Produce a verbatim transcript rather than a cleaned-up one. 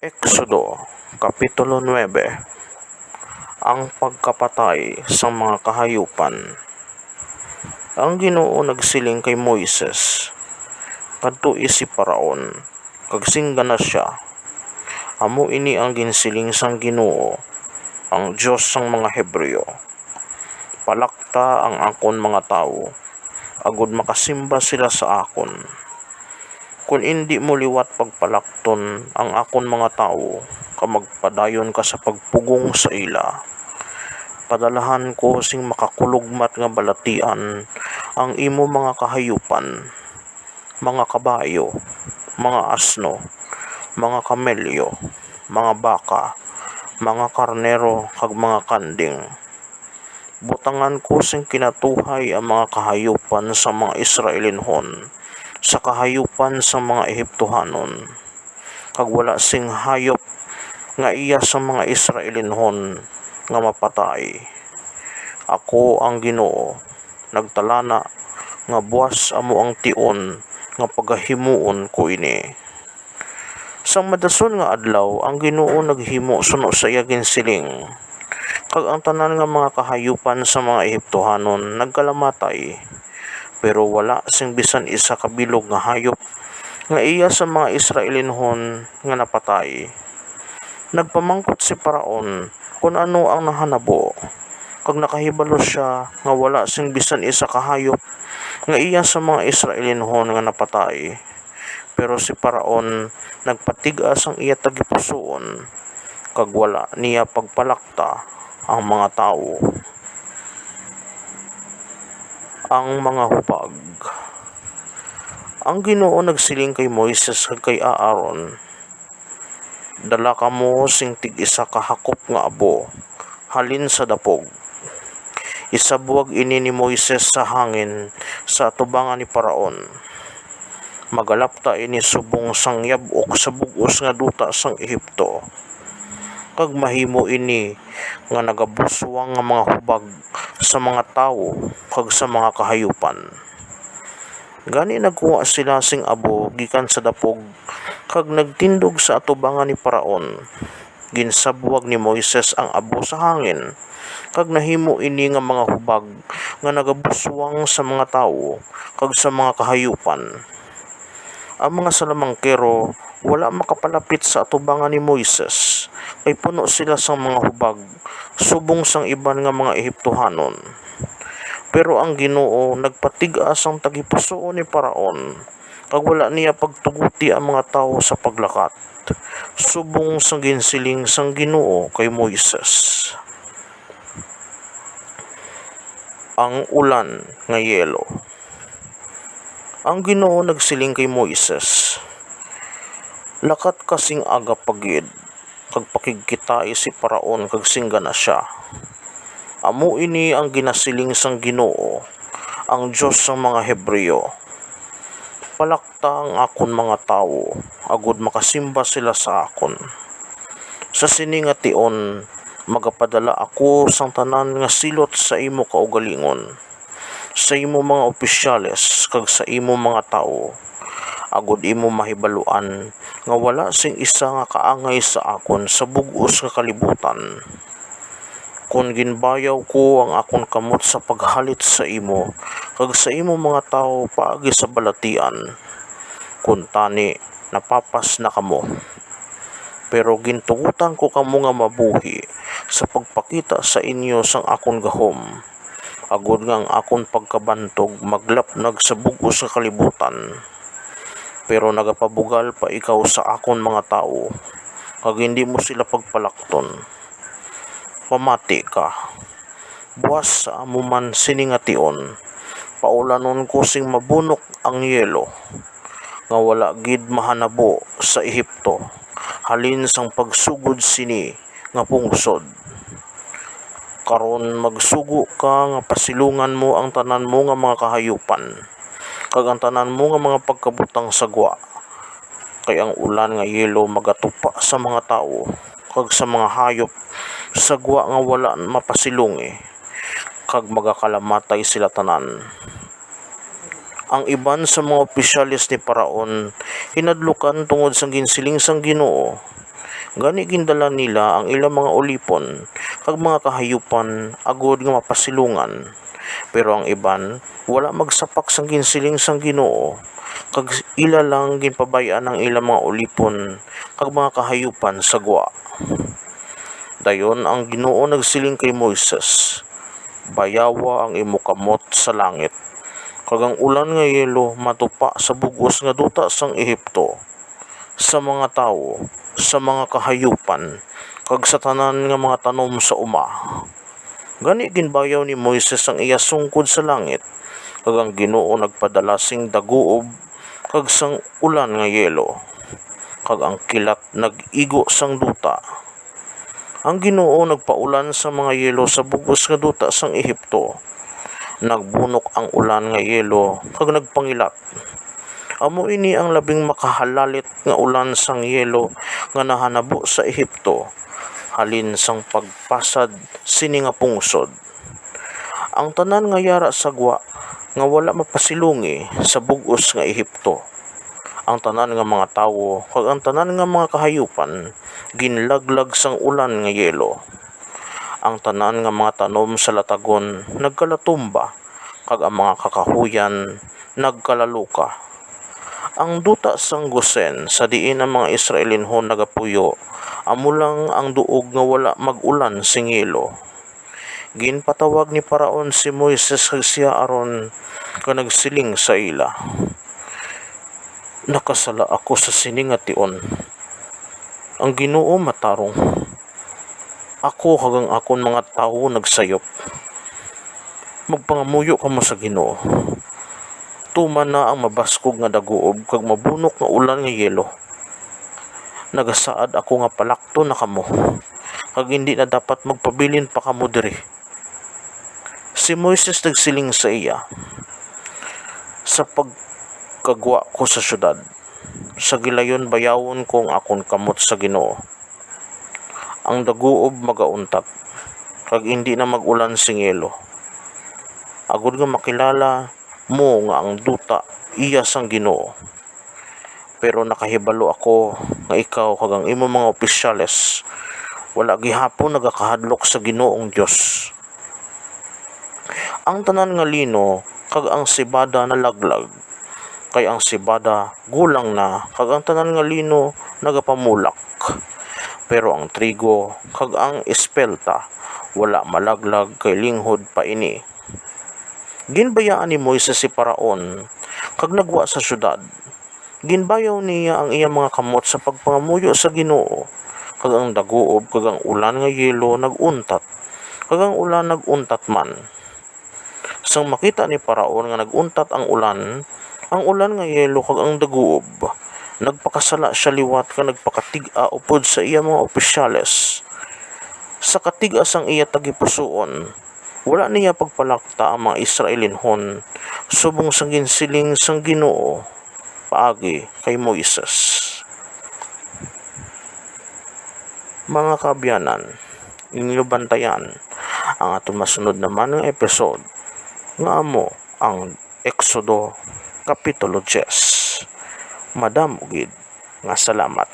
Exodo, Kapitulo nuebe. Ang pagkapatay sang mga kahayupan. Ang Ginoo nagsiling kay Moises, "Kadtoi si Faraon, kag singgana sia, 'Amo ini ang ginsiling sang Ginoo, ang Dios sang mga Hebreo: Palakta ang akon mga tawo, agud makasimba sila sa akon. Kon indi mo liwat pagpalakton ang akon mga tawo, kag magpadayon ka sa pagpugong sa ila, padalahan ko sing makakulugmat nga balatian ang imo mga kahayupan, mga kabayo, mga asno, mga kamelyo, mga baka, mga karnero, kag mga kanding. Butangan ko sing kinatuhay ang mga kahayupan sang mga Israelinhon sa kahayupan sang mga Egiptohanon, kag wala sing hayop nga iya sang mga Israelinhon nga mapatay. Ako ang Ginoo nagtalana nga buas amo ang tion nga pagahimuon ko ini.' Sang madason nga adlaw, ang Ginoo naghimo suno sa iya ginsiling, kag ang tanan nga mga kahayupan sa mga Egiptohanon nagkalamatay, pero wala sing bisan isa ka bilog nga hayop nga iya sa mga Israelinhon nga napatay. Nagpamangkot si Faraon kon ano ang nahanabo, kag nakahibalo sia nga wala sing bisan isa ka hayop nga iya sa mga Israelinhon nga napatay. Pero si Faraon nagpatig-a sang iya tagipusoon, kag wala niya pagpalakta ang mga tawo. Ang mga hubag. Ang Ginoo nagsiling kay Moises kag kay Aaron, "Dala kamo sing tig-isa ka hakop nga abo halin sa dapog. Isabwag ini ni Moises sa hangin sa atubangan ni Faraon. Magalapta ini subong sang yab-ok sa bug-os nga duta sang Egipto, kag mahimo ini nga nagabuswang nga mga hubag sa mga tawo kag sa mga kahayupan." Gani nagkuha sila sing abo gikan sa dapog kag nagtindog sa atubangan ni Faraon. Ginsabwag ni Moises ang abo sa hangin, kag nahimo ini nga mga hubag nga nagabuswang sa mga tawo kag sa mga kahayupan. Ang mga salamangkero wala makapalapit sa atubangan ni Moises, kay puno sila sang mga hubag, subong sang iban nga mga Egiptohanon. Pero ang Ginoo nagpatig-a sang tagipusoon ni Faraon, kag wala niya pagtuguti ang mga tawo sa paglakat, subong sang ginsiling sang Ginoo kay Moises. Ang ulan nga yelo. Ang Ginoo nagsiling kay Moises, "Lakat ka sing aga pa gid, kag pakigkitai si Faraon kag singgana sia, 'Amo ini ang ginasiling sang Ginoo, ang Dios sang mga Hebreo: Palakta ang akon mga tawo, agud makasimba sila sa akon. Sa sini nga tion, magapadala ako sang tanan nga silot sa imo kaugalingon, sa imo mga opisyales, kag sa imo mga tawo, agud imo mahibaluan nga wala sing isa nga kaangay sa akon sa bug-os nga kalibutan. Kon ginbayaw ko ang akon kamot sa paghalit sa imo kag sa imo mga tawo paagi sa balatian, kuntani napapas na kamo. Pero gintugotan ko kamo nga mabuhi sa pagpakita sa inyo sang akon gahom, agod nga ang akon pagkabantog maglapnag sa bug-os nga kalibutan. Pero nagapabugal pa ikaw sa akon mga tawo, kag hindi mo sila pagpalakton. Pamati ka, buas sa amo man sini nga tion, paulanon ko sing mabunok ang yelo, nga wala gid mahanabo sa Egipto, halin sang pagsugod sini nga pungsod. Karon magsugo ka nga pasilongan mo ang tanan mo nga mga kahayupan, kag ang tanan mo nga mga pagkabutang sa gwa, kay ang ulan nga yelo magatupa sa mga tawo kag sa mga hayop sa gwa nga wala mapasilongi, kag magakalamatay sila tanan." Ang iban sa mga opisyales ni Faraon hinadlukan tungod sang ginsiling sang Ginoo, Gani gindala nila ang ilang mga ulipon kag mga kahayupan agod nga mapasilongan. Pero ang iban wala magsapak sang ginsiling sang Ginoo, kag ila lang ginpabay-an ang ilang mga ulipon kag mga kahayupan sa gwa. Dayon ang Ginoo nagsiling kay Moises, "Bayawa ang imo kamot sa langit, kag ang ulan nga yelo matupa sa bug-os nga duta sang Ehipto, sa mga tawo, sa mga kahayupan, kag sa tanan nga mga tanom sa uma." Gani ginbayaw ni Moises ang iya sungkod sa langit, kag ang Ginoo nagpadala sing daguob kag sang ulan nga yelo, kag ang kilat nag-igo sang duta. Ang Ginoo nagpaulan sang mga yelo sa bug-os nga duta sang Ehipto. Nagbunok ang ulan nga yelo kag nagpangilat. Amo ini ang labing makahalalit nga ulan sang yelo nga nahanabo sa Ehipto, halin sang pagpasad sini nga pungsod. Ang tanan nga yara sa gwa nga wala mapasilungi sa bug-os nga Ehipto. Ang tanan nga mga tawo kag ang tanan nga mga kahayupan ginlaglag sang ulan nga yelo. Ang tanan nga mga tanom sa latagon nagkalatumba, kag ang mga kakahuyan nagkalaluka. Ang duta sang Gosen, sa diin ang mga Israelinhon nagapuyo, amo lang ang duog nga wala mag-ulan sing yelo. Ginpatawag ni Faraon si Moises kag si Aaron, kag nagsiling sa ila, "Nakasala ako sa sini nga tion. Ang Ginoo matarong. Ako kag ang akon mga tawo nagsayop. Magpangamuyo kamo sa Ginoo. Tuman na ang mabaskog nga daguob kag mabunok nga ulan nga yelo. Nagasaad ako nga palakton na kamo, kag indi na dapat magpabilin pa kamo diri." Si Moises nagsiling sa iya, "Sa pagkagwa ko sa siyudad, sa gilayon bayawon ko ang akon kamot sa Ginoo. Ang daguob magauntat, kag indi na mag-ulan sing yelo, agod nga makilala mo nga ang duta iya sang Ginoo. Pero nakahibalo ako nga ikaw kag ang imo mga opisyales wala gihapon nagakahadlok sa Ginoong Dios. Ang tanan nga lino kag ang sibada nalaglag, kay ang sibada gulang na, kag ang tanan nga lino nagapamulak. Pero ang trigo kag ang espelta wala malaglag, kay linghod pa ini." Ginbayaan ni Moises si Faraon, kag nagwa sa siyudad. Ginbayaw niya ang iya mga kamot sa pagpangamuyo sa Ginoo, kag ang daguob kag ang ulan nga yelo nag-untat, kag ang ulan nag-untat man. Sang makita ni Faraon nga nag-untat ang ulan, ang ulan nga yelo kag ang daguob, nagpakasala sia liwat kag nagpakatig-a upod sa iya mga opisyales. Sa katig-a sang iya tagipusoon, wala niya pagpalakta ang mga Israelinhon subong sang ginsiling sang Ginoo paagi kay Moises. Mga kaabyanan, inyo bantayan ang aton masunod naman nga episode, nga amo ang Exodo Kapitulo diyes. Madamo gid nga salamat.